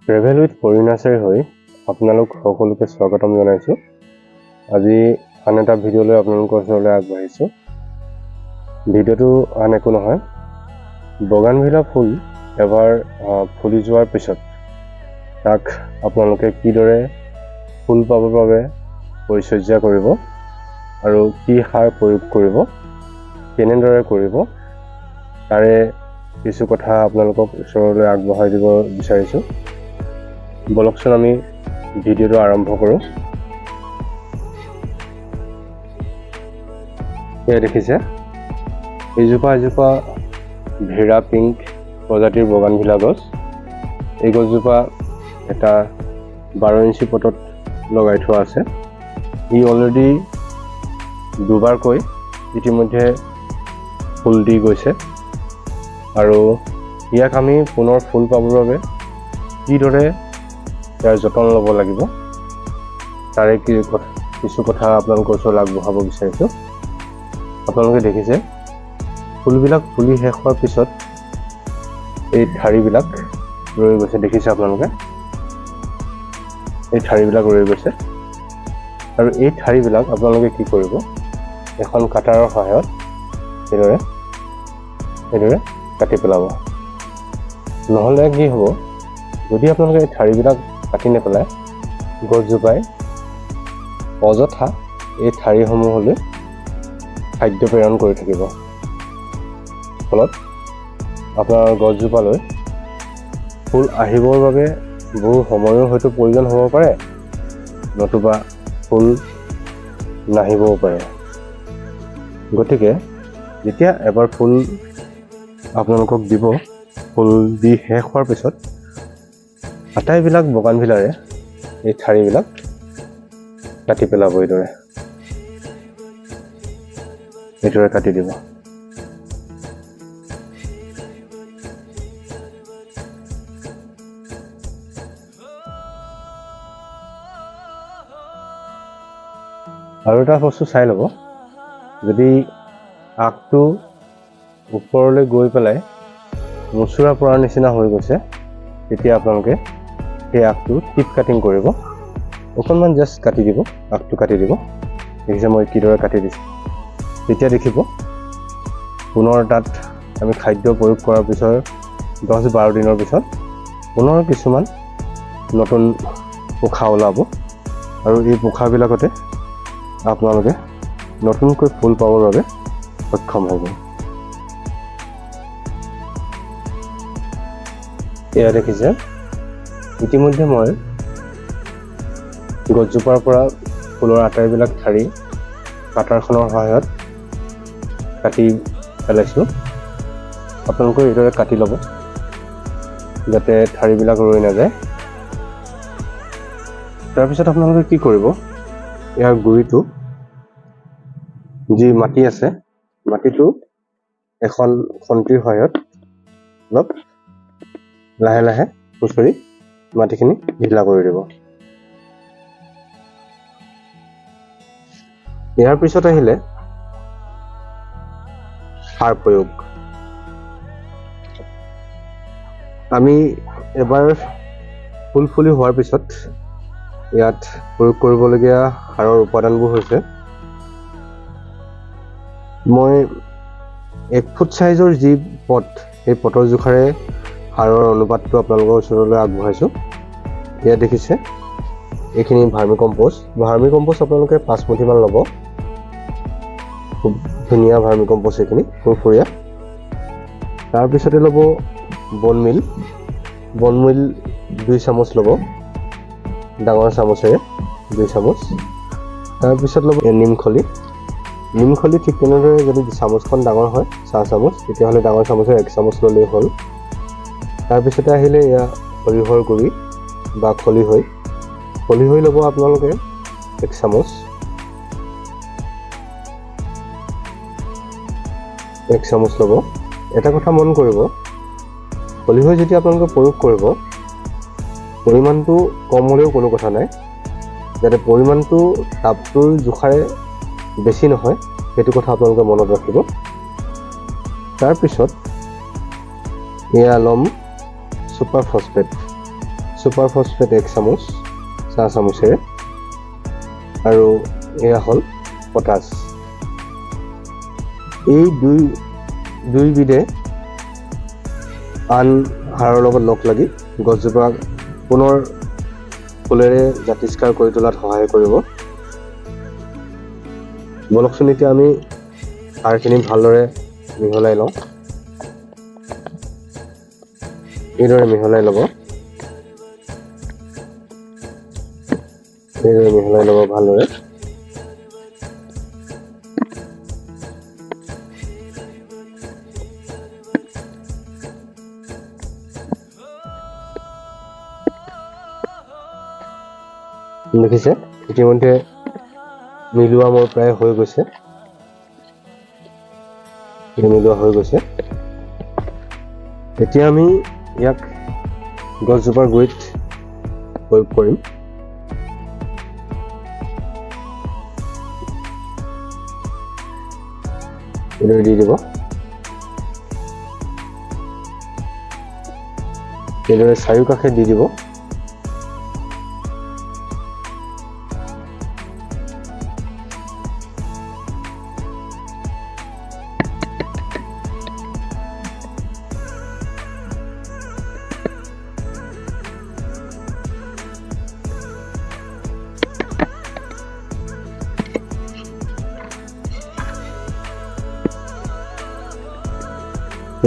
Travel with পৰি nursery হৈ আপোনালোক সকলোকে স্বাগতম জনাইছোঁ। আজি আন এটা ভিডিঅ'লৈ আপোনালোকৰ ওচৰলৈ আগবাঢ়িছোঁ। ভিডিঅ'টো আন একো নহয়, বগানভিলা ফুল এবাৰ ফুলি যোৱাৰ পিছত তাক আপোনালোকে কিদৰে ফুল পাবৰ বাবে পৰিচৰ্যা কৰিব আৰু কি সাৰ প্ৰয়োগ কৰিব, কেনেদৰে কৰিব, তাৰে কিছু কথা আপোনালোকক ওচৰলৈ আগবঢ়াই দিব বিচাৰিছোঁ। বলকচোন আমি ভিডিঅ'টো আৰম্ভ কৰোঁ। এয়া দেখিছে, এইজোপা এজোপা ভেৰা পিংক প্ৰজাতিৰ বগানভিলা গছ। এই গছজোপা এটা 12 ইঞ্চি পটত লগাই থোৱা আছে। ই অলৰেডি দুবাৰকৈ ইতিমধ্যে ফুল দি গৈছে আৰু ইয়াক আমি পুনৰ ফুল পাবৰ বাবে কিদৰে ইয়াৰ যতন ল'ব লাগিব তাৰে কিছু কথা আপোনালোকৰ ওচৰলৈ আগবঢ়াব বিচাৰিছোঁ। আপোনালোকে দেখিছে ফুলবিলাক ফুলি শেষ হোৱাৰ পিছত এই ঠাৰিবিলাক ৰৈ গৈছে। দেখিছে আপোনালোকে, এই ঠাৰিবিলাক ৰৈ গৈছে। আৰু এই ঠাৰিবিলাক আপোনালোকে কি কৰিব, এখন কাটাৰৰ সহায়ত এইদৰে কাটি পেলাব। নহ'লে কি হ'ব, যদি আপোনালোকে এই ঠাৰিবিলাক কাটি নেপেলায়, গছজোপাই অযথা এই ঠাৰিসমূহলৈ খাদ্য প্ৰেৰণ কৰি থাকিব। ফলত আপোনাৰ গছজোপালৈ ফুল আহিবৰ বাবে বহু সময়ো হয়তো প্ৰয়োজন হ'ব পাৰে, নতুবা ফুল নাহিবও পাৰে। গতিকে যেতিয়া এবাৰ ফুল আপোনালোকক দিব, ফুল দি শেষ হোৱাৰ পিছত আটাইবিলাক বগানভিলাৰে এই ঠাৰিবিলাক কাটি পেলাব। এইদৰে কাটি দিব। আৰু এটা বস্তু চাই ল'ব, যদি আগটো ওপৰলৈ গৈ পেলাই মুচুৰা পৰাৰ নিচিনা হৈ গৈছে, তেতিয়া আপোনালোকে সেই আগটো টিপ কাটিং কৰিব। অকণমান জাষ্ট কাটি দিব, আগটো কাটি দিব। দেখিছে মই কিদৰে কাটি দিছোঁ। তেতিয়া দেখিব পুনৰ তাত আমি খাদ্য প্ৰয়োগ কৰাৰ পিছত 10-12 দিনৰ পিছত পুনৰ কিছুমান নতুন পোখা ওলাব আৰু এই পোখাবিলাকতে আপোনালোকে নতুনকৈ ফুল পাবৰ বাবে সক্ষম হ'ব। এয়া দেখিছে, ইতিমধ্যে মই গছজোপাৰ পৰা ফুলৰ আটাইবিলাক ঠাৰি কাটাৰখনৰ সহায়ত কাটি পেলাইছোঁ। আপোনালোকে এইদৰে কাটি ল'ব যাতে ঠাৰিবিলাক ৰৈ নাযায়। তাৰপিছত আপোনালোকে কি কৰিব, ইয়াৰ গুৰিটো যি মাটি আছে, মাটিটো এখন খন্তিৰ সহায়ত অলপ লাহে লাহে খুচৰি মাটিখিনি ঢিলা কৰি দিব। ইয়াৰ পিছত আহিলে সাৰ প্ৰয়োগ। আমি এবাৰ ফুল ফুলি হোৱাৰ পিছত ইয়াত প্ৰয়োগ কৰিবলগীয়া সাৰৰ উপাদানবোৰ হৈছে, মই 1 ফুট চাইজৰ যি পট, সেই পটৰ জোখাৰে সাৰৰ অনুপাতটো আপোনালোকৰ ওচৰলৈ আগবঢ়াইছোঁ। ইয়াত দেখিছে এইখিনি ভাৰ্মি কম্প'ষ্ট। ভাৰ্মি কম্প'ষ্ট আপোনালোকে 5 মুঠিমান ল'ব। খুব ধুনীয়া ভাৰ্মি কম্প'ষ্ট এইখিনি, ফুৰফুৰীয়া। তাৰপিছতে ল'ব বনমিল। বনমিল 2 চামুচ ল'ব, ডাঙৰ চামুচেৰে 2 চামুচ। তাৰপিছত ল'ব নিমখলি। নিমখলি ঠিক তেনেদৰে যদি চামুচখন ডাঙৰ হয়, চাহ চামুচ, তেতিয়াহ'লে ডাঙৰ চামুচেৰে 1 চামুচ ল'লেই হ'ল। তাৰপিছতে আহিলে এয়া সৰিয়হৰ গুড়ি বা খলিহৈ। খলিহৈ ল'ব আপোনালোকে 1 চামুচ। 1 চামুচ ল'ব। এটা কথা মন কৰিব, খলিহৈ যেতিয়া আপোনালোকে প্ৰয়োগ কৰিব, পৰিমাণটো কম হ'লেও কোনো কথা নাই, যাতে পৰিমাণটো টাবটোৰ জোখাৰে বেছি নহয়, সেইটো কথা আপোনালোকে মনত ৰাখিব। তাৰপিছত এয়া ল'ম ছুপাৰ ফছফেট। ছুপাৰ ফছফেট 1 চামুচ চাহ চামুচেৰে, আৰু এয়া হ'ল পটাছ। এই দুইবিধে আন সাৰৰ লগত লগ লাগি গছজোপা পুনৰ ফুলেৰে জাতিষ্কাৰ কৰি তোলাত সহায় কৰিব। বলকচোন এতিয়া আমি সাৰখিনি ভালদৰে মিহলাই লওঁ। এইদৰে মিহলাই ল'ব, এইদৰে মিহলাই ল'ব ভালদৰে। দেখিছে ইতিমধ্যে মিলোৱা মোৰ প্ৰায় হৈ গৈছে, মিলোৱা হৈ গৈছে। এতিয়া আমি ইয়াক গছজোপাৰ গুৰিত প্ৰয়োগ কৰিম। এইদৰে দি দিব, এইদৰে চাৰিওকাষে দি দিব।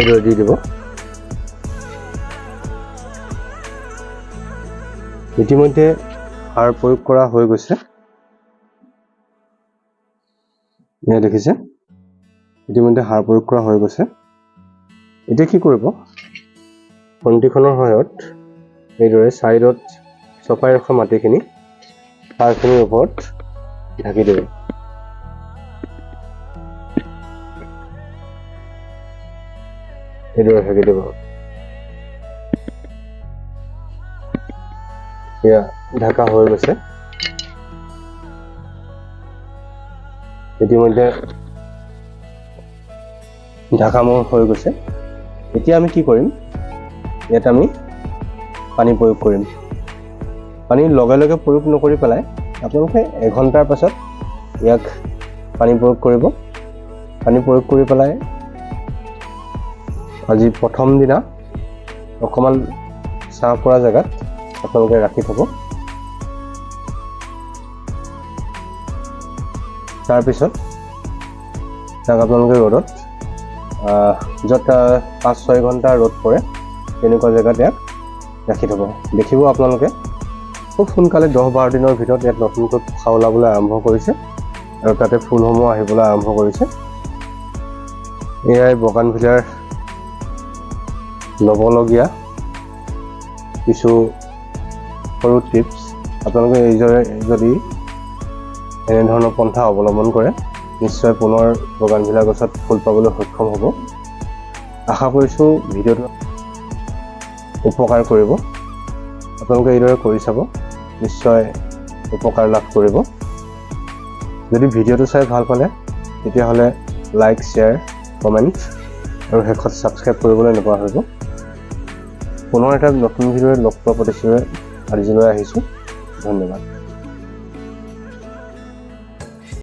এইদৰে দি দিব। ইতিমধ্যে সাৰ প্ৰয়োগ কৰা হৈ গৈছে। এয়া দেখিছে ইতিমধ্যে সাৰ প্ৰয়োগ কৰা হৈ গৈছে। এতিয়া কি কৰিব, খন্তিখনৰ সহায়ত এইদৰে চাইডত চপাই ৰখা মাটিখিনি সাৰখিনিৰ ওপৰত ঢাকি দিব। এইদৰে ঢাকি দিব। এয়া ঢাকা হৈ গৈছে। ইতিমধ্যে ঢাকা মোৰ হৈ গৈছে। এতিয়া আমি কি কৰিম, ইয়াত আমি পানী প্ৰয়োগ কৰিম। পানী লগে লগে প্ৰয়োগ নকৰি পেলাই আপোনালোকে এঘণ্টাৰ পাছত ইয়াক পানী প্ৰয়োগ কৰিব। পানী প্ৰয়োগ কৰি পেলাই আজি প্ৰথম দিনা অকণমান ছাঁ পৰা জেগাত আপোনালোকে ৰাখি থ'ব। তাৰপিছত তাক আপোনালোকে ৰ'দত য'ত 5-6 ঘণ্টা ৰ'দ পৰে তেনেকুৱা জেগাত ইয়াক ৰাখি থ'ব। দেখিব আপোনালোকে খুব সোনকালে 10-12 দিনৰ ভিতৰত ইয়াত নতুনকৈ পোখা ওলাবলৈ আৰম্ভ কৰিছে আৰু তাতে ফুলসমূহ আহিবলৈ আৰম্ভ কৰিছে। এয়াই বগানভিলাৰ ল'বলগীয়া কিছু সৰু টিপছ। আপোনালোকে এইদৰে যদি এনেধৰণৰ পন্থা অৱলম্বন কৰে নিশ্চয় পুনৰ বগানভিলা গছত ফুল পাবলৈ সক্ষম হ'ব। আশা কৰিছোঁ ভিডিঅ'টো উপকাৰ কৰিব। আপোনালোকে এইদৰে কৰি চাব, নিশ্চয় উপকাৰ লাভ কৰিব। যদি ভিডিঅ'টো চাই ভাল পালে তেতিয়াহ'লে লাইক, শ্বেয়াৰ, কমেণ্ট আৰু শেষত ছাবস্ক্ৰাইব কৰিবলৈ নাপাহৰিব। পুনৰ এটা নতুন ভিডিঅ'ৰে লগ পোৱাৰ প্ৰতিশ্ৰুতিৰে আজিলৈ আহিছোঁ। ধন্যবাদ।